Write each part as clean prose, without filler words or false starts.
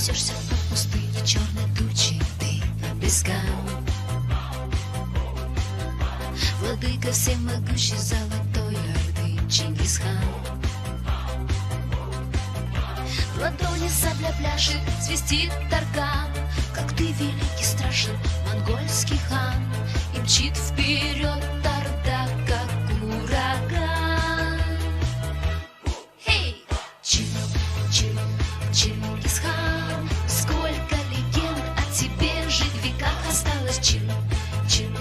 Несешься по пустыне черной тучи ты по пескам. Владыка всемогущий золотой орды Чингисхан. В ладони сабля пляшет, свистит таркан, Как ты великий страшен, монгольский хан, И мчит вперед орда, как ураган. Эй, Чин, Чин, Чингисхан, сколько легенд о тебе жить в веках осталось, Чин, Чин,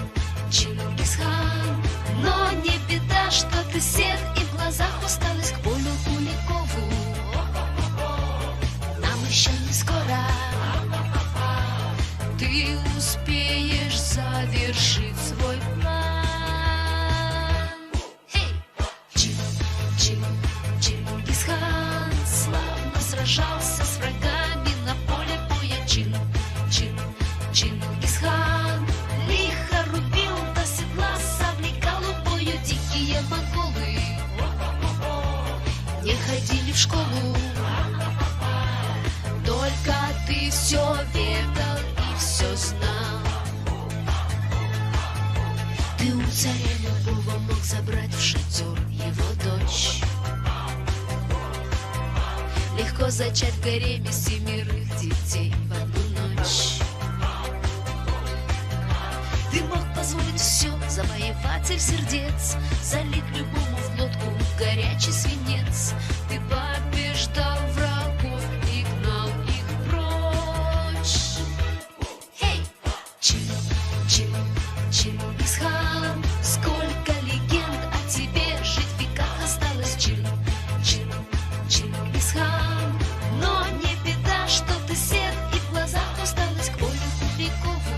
Чингисхан. Но не беда, что ты сед и в глазах усталость к полю Куликову. Нам еще не скоро ты успеешь завершить свой план. Эй, Чин, Чин, Чингисхан славно сражался с врагами на поле боя. Чин, Чин, Чингисхан лихо рубил до седла саблей голубою дикие монголы. Не ходили в школу, только ты все ведал и все знал. Ты у царя любого мог забрать в шатер его дочь. Легко зачать в гареме семерых детей в одну ночь. Ты мог позволить все, завоеватель сердец, залить любому в глотку горячий свинец. Ты побеждал врагов и гнал их прочь. Эй, Чин, Чин, Чингисхан, сколько легенд о тебе жить в веках осталось, Чин, Чин, Чингисхан. Но не беда, что ты сед и в глазах усталость к полю Куликову.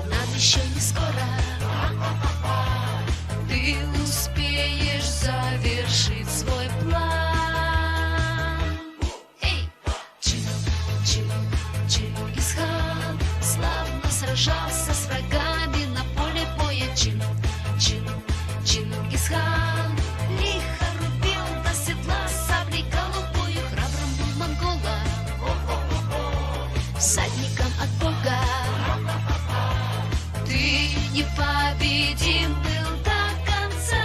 Нам еще не скоро ты успеешь завершить свой план. Эй, Чин, Чин, Чингисхан славно сражался с врагами на поле боя. Чин, Чин, Чингисхан лихо рубил до седла саблей голубою, храбрым был монгола, всадником от Бога. Ты непобедим был до конца.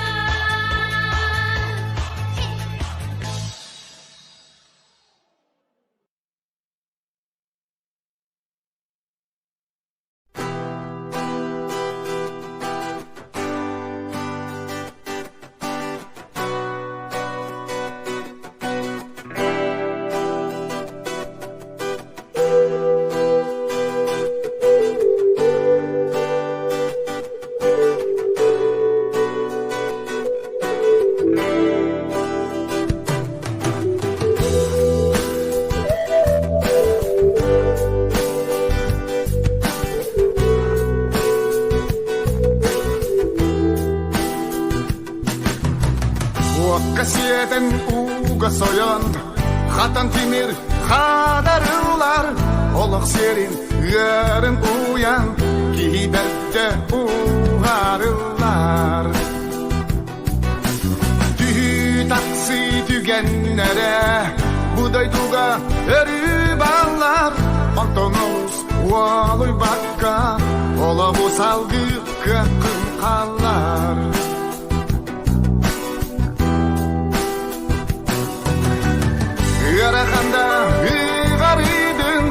Уокка сиэтэн ууга сойон, хатан тимир хадарылар, олох сиэрин ыарын уйан, киһи бэрдэ уһаарыллар. Түһүү тахсыы түгэннэрэ бу дойдуга өрүү бааллар, онтон олус уолуйбакка олоҕу салгыы кыаххын хааллар. Ыараханда ыҕарыйдын,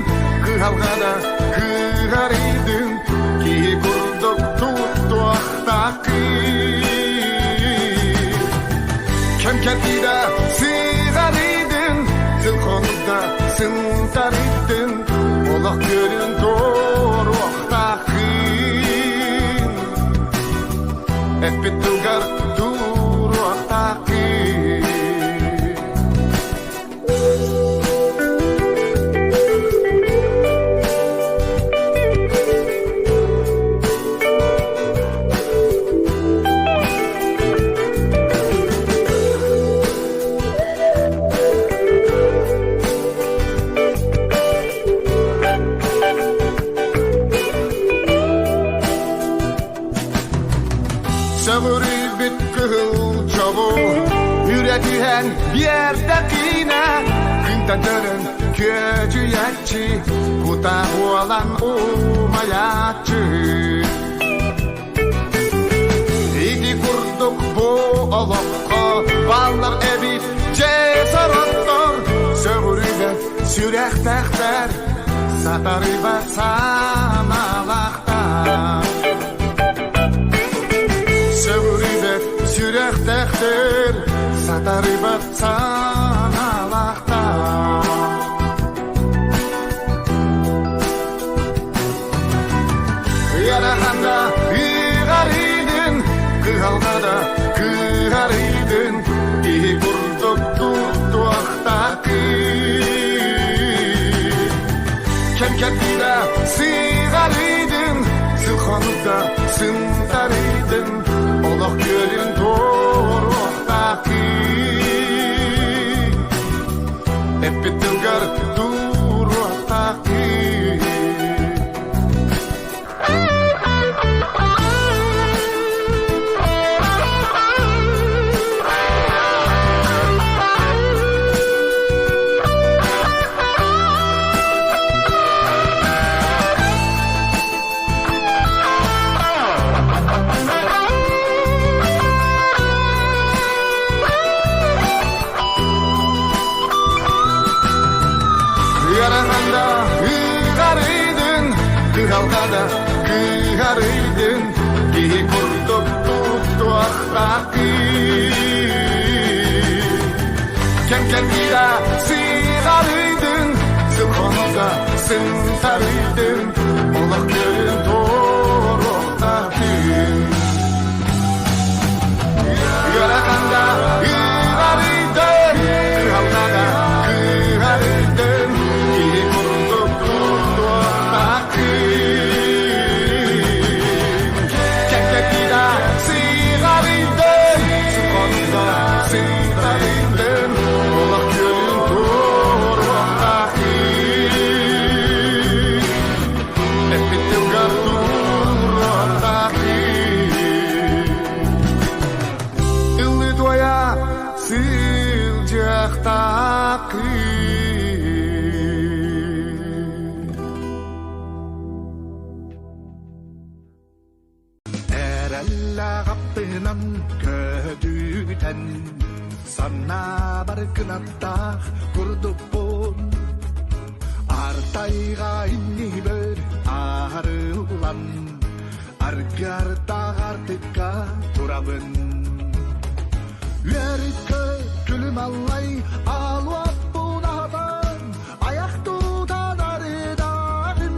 кыһалҕада кыһарыйдын, киһи курдук туттуохтааххын. Кэм кэрдиидэ сыҕарыйдын, сыл хонукта сынтарыйдын, олох күөлүн туоруохтааххын. Эппит тылгар туруохтааххын. Сөҕүрүйбүт кыһыл чобу үрэ түһэн биэрдэ киинэ. Күнтэн төрөн күөдьүйээччи, кута буолан умайааччы. Ити курдук бу олоххо бааллар эбит дьэ сороттор, сөҕүрүйбэт сүрэхтээхтэр, сатарыйбат санаалаахтар. Сөҕүрүйбэт сүрэхтээхтэр, сатарыйбат санаалаахтар. Ыараханда ыарыйдын, кыһалҕада кыһарыйдын, киһи курдук туттуохтааххын. Кэм кэрдиитэ сыҕарыйдын, сыл хонукта сынтарыйдын, олох күөлүн туоруохтааххын. Эппит тылгар туруохтааххын. Ыараханда ыарыйдын, кыһалҕада кыһарыйдын, киһи курдук туттуохтааххын. Кэм-кэмҥэ сыҕарыйдын, сыл-хонукка сынтарыйдын, олох көрүн туоруохтааххын. Ыараханда ыарыйдын, кыһалҕада кыһарыйдын, киһи курдук туттуохтааххын. Кэккэтида сыҕарыйдын, сухонда сынтарыйдын, олох күөлүн туоруохтааххын. Эппит тылгар туруохтааххын. Ыллыы туойа сылдьыахтааххын. Эрэллээх аттынан көтүтэн санаабар кынаттаах курдукпун Артайга иннибэр аарыллан аргыартаах артыкка турабын Үөрүккэ күлүм аллай алуаппун аһатан аяқ тутан арыдағым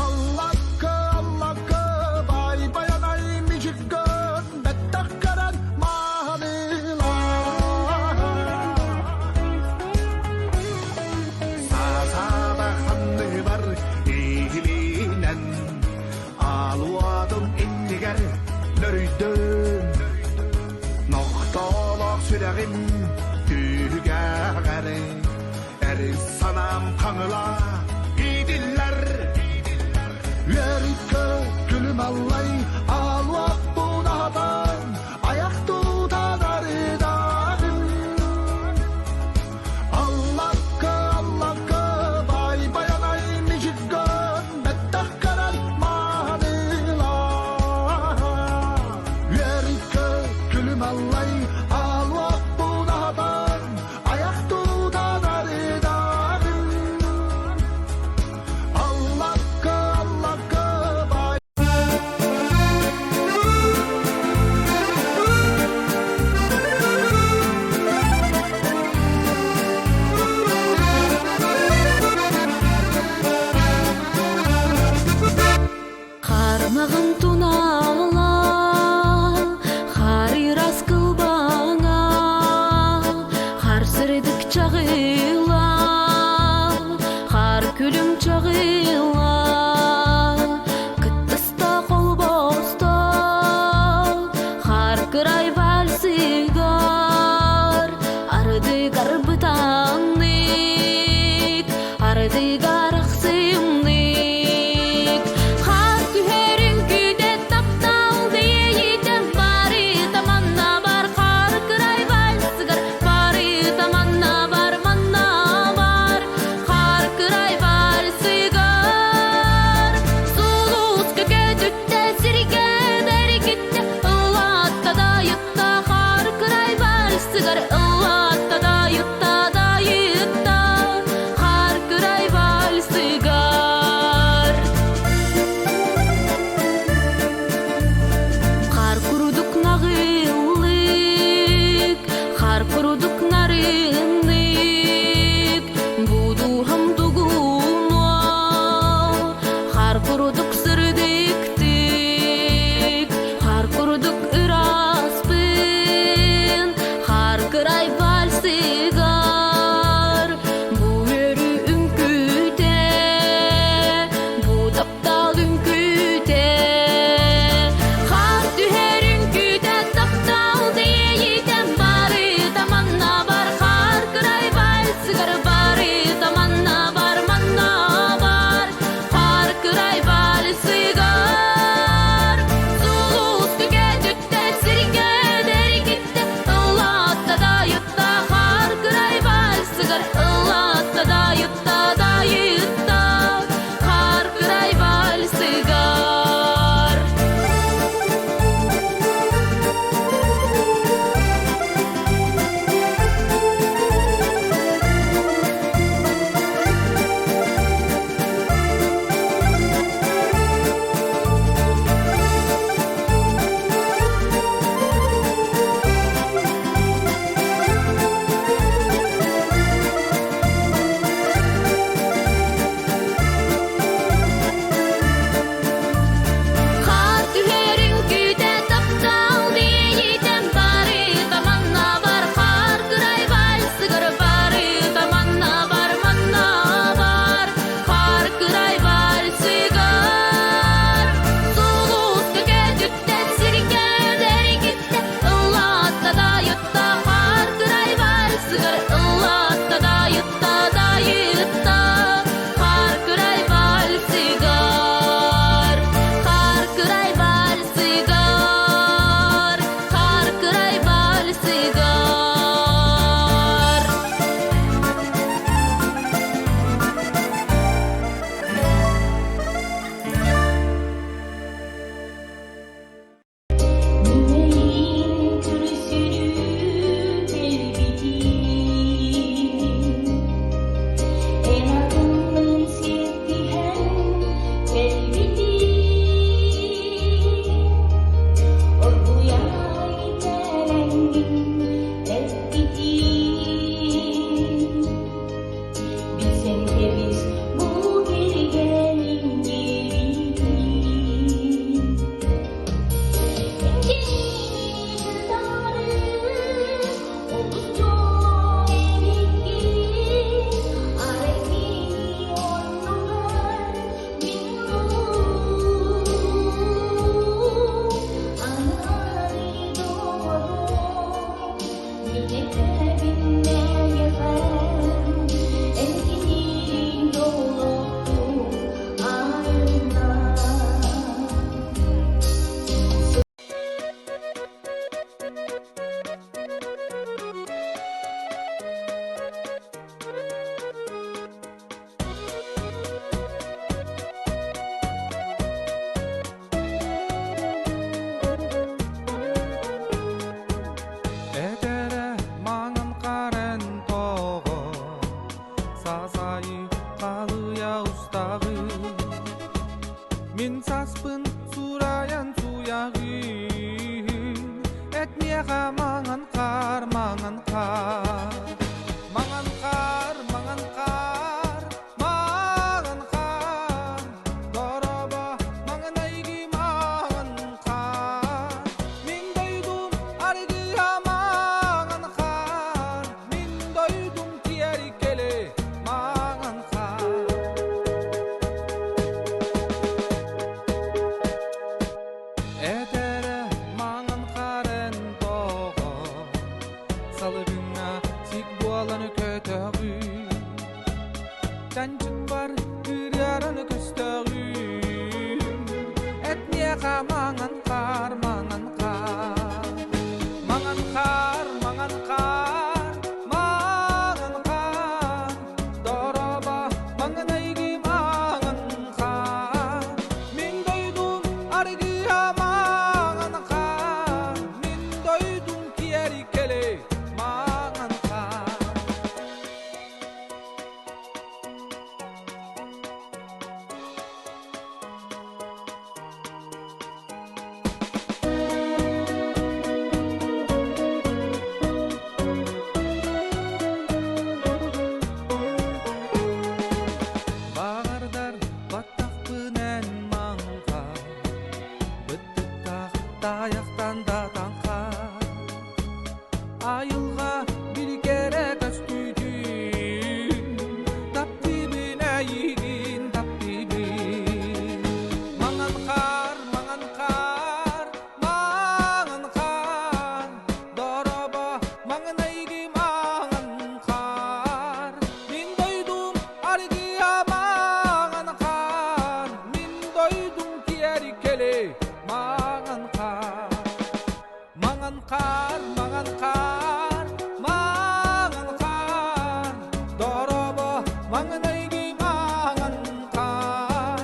Аллакка, аллакка, бай баянай мижиккөн, бэттэх көрөн маанылаа. Саасаба ханныбар иһилинэн, алуадым иннигэр нөрүйдүм. Нохтолох сүрэҕим түһүгэҕэр эр санаам хаҥыла иитиллэр. Үөрүккэ күлүм аллай алуаппун аһатан аяқ тутан арыдағым. Аллакка, аллакка, бай баянай мижиггөн, бэттэх көрөн маанылаа. Үөрүккэ күлүм аллай алуаппун аһатан аяқ тутан арыдағым. Аллакка, аллакка, бай Хармағын туналла, харирас кылбаан. Этэрэ маҥан харан тоҕо сасайы халыйа устаҕы Мин саспын сурайан суйаҕын Эт миэхэ маҥан хаар, маҥан хаар Маҥан хаар, маҥан хаар, маҥан хаар Дорообо, маҥнайгы маҥан хаар Мин дойдум аргыа маҥан хаар Мин дойдум тиэркэлэ маҥан хаар Этэрэ маҥан харен тоҕо Салыгыҥҥа сик буолан көтөҕүй Чанчыкпар кырыаран көстөҕүм Эт миэхэ маҥан хаар, маҥан хаар Маҥан хаар, маҥан хаар, маҥан хаар Дорообо, маҥнайгы маҥан хаар Мин дойдум аргыа маҥан хаар Мин дойдум киэркэлэ маҥан хаар Баҕардар баттахпын эн маҥха, быттыктаах тайахтан да таҥха. Айылҕа били кэрэ көстүүтүн таптыыбын эйигин таптыыбын. Маҥан хаар, маҥан хаар, маҥан хаар, дорообо маҥнайгы маҥан хаар. Мин дойдум аргыа маҥан хаар, мин дойдум киэркэлэ маҥан хаар. Маҥан хаар, маҥан хаар, маҥан хаар, дорообо, маҥнайгы маҥан хаар.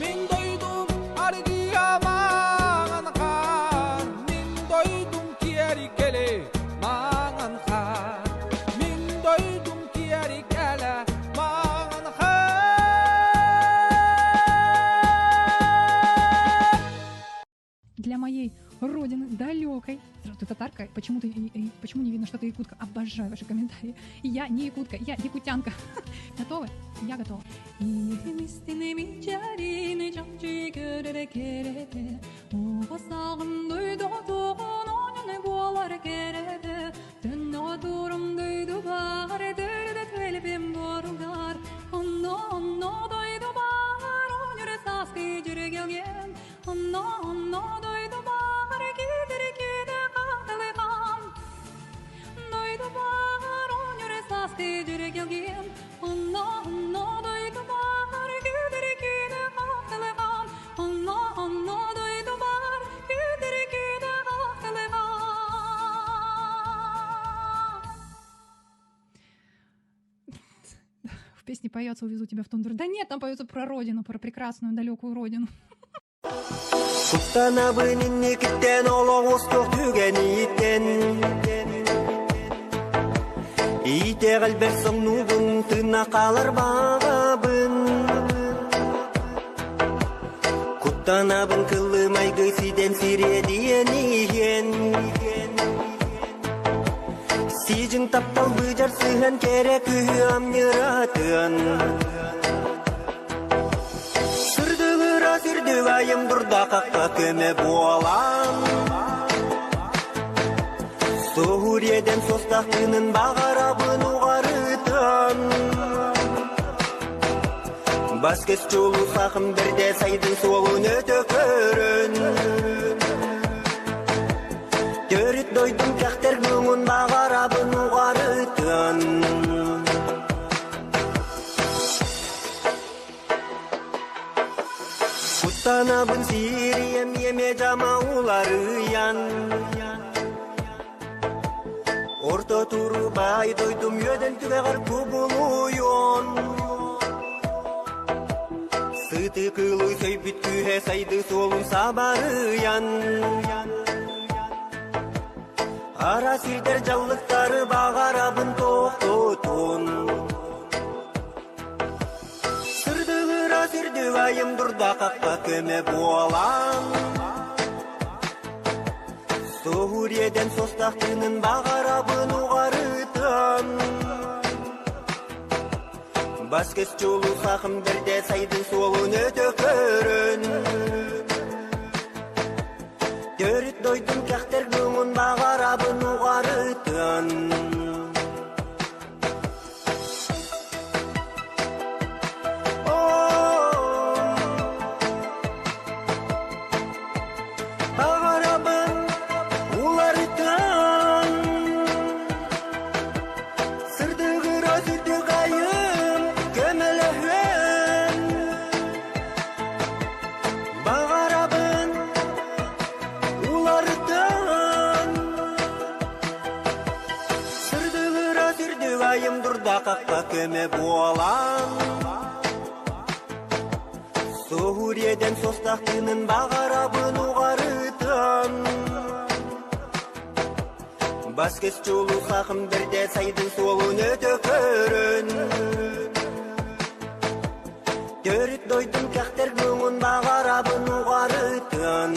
Мин дойдум аргыа маҥан хаар, мин дойдум киэркэлэ маҥан хаар. Мин дойдум киэркэлэ маҥан хаар. Для моей родины далекой. Ты татарка, почему, ты, почему не видно, что ты якутка? Обожаю ваши комментарии. Я не якутка, я якутянка. Готовы? Я готова. Онно-онно дойдубар кииркиде хатылыган Дойдубар оñore саскы жүргелген Онно-онно дойдубар кииркиде хатылыган Онно-онно дойдубар кииркиде хатылыган. В песне поется «Увезу тебя в тундру». Да нет, там поется про родину, про прекрасную далекую родину. Куттанабын инникиттэн олох устук түгэниттэн Итэҕэлбэр соҥнуубун тыына хаалар баҕабын Куттанабын кылымайгы ситэн сириэдийэн иһэн Сидьиҥ таптал быдьар сыһан кэрэ кыһы амньыратыан Сырдыгыра сырдык айым дурда-хахха көмө буолан Суһуриэдэн состах тыынын баҕарабын уҕарытан Бас-көс чулуу сахым бэрдэ сайдын суолун өтө көрөн Төрүт дойдум кэхтэр муҥун баҕарабын Орто турубай дойдум үөдэн түгэҕэр кубулуйун. Сыты кыылы сөйбүт күүһэ сайды суолун сабарыйан. Ара сирдер жаллыктары бағарабын тоқтотун. Сырдыгыра сүрдүк айым дурда қаққа көмө буолан. Соһуриеден состақ тынын бағарабын уғарытын. Бас көз чулу сақым бірде сайдың суолун өтө көрін. Төрүт дойдум кәхтер көңін бағарабын уғарытын. Бағарабын уларытын. Сырдыгыра сүрдүк айым көмөлөһүөн. Бағарабын уларытын. Сырдыгыра сүрдүк айым дурда қаққа көмө буолан. Соһуриеден состақ тынын бағарабын уғарытын. Бас көз чулу сақым бірде сайдың суолун өтө көрін. Төрүт дойдум кәхтер көңін бағарабын уғарытын.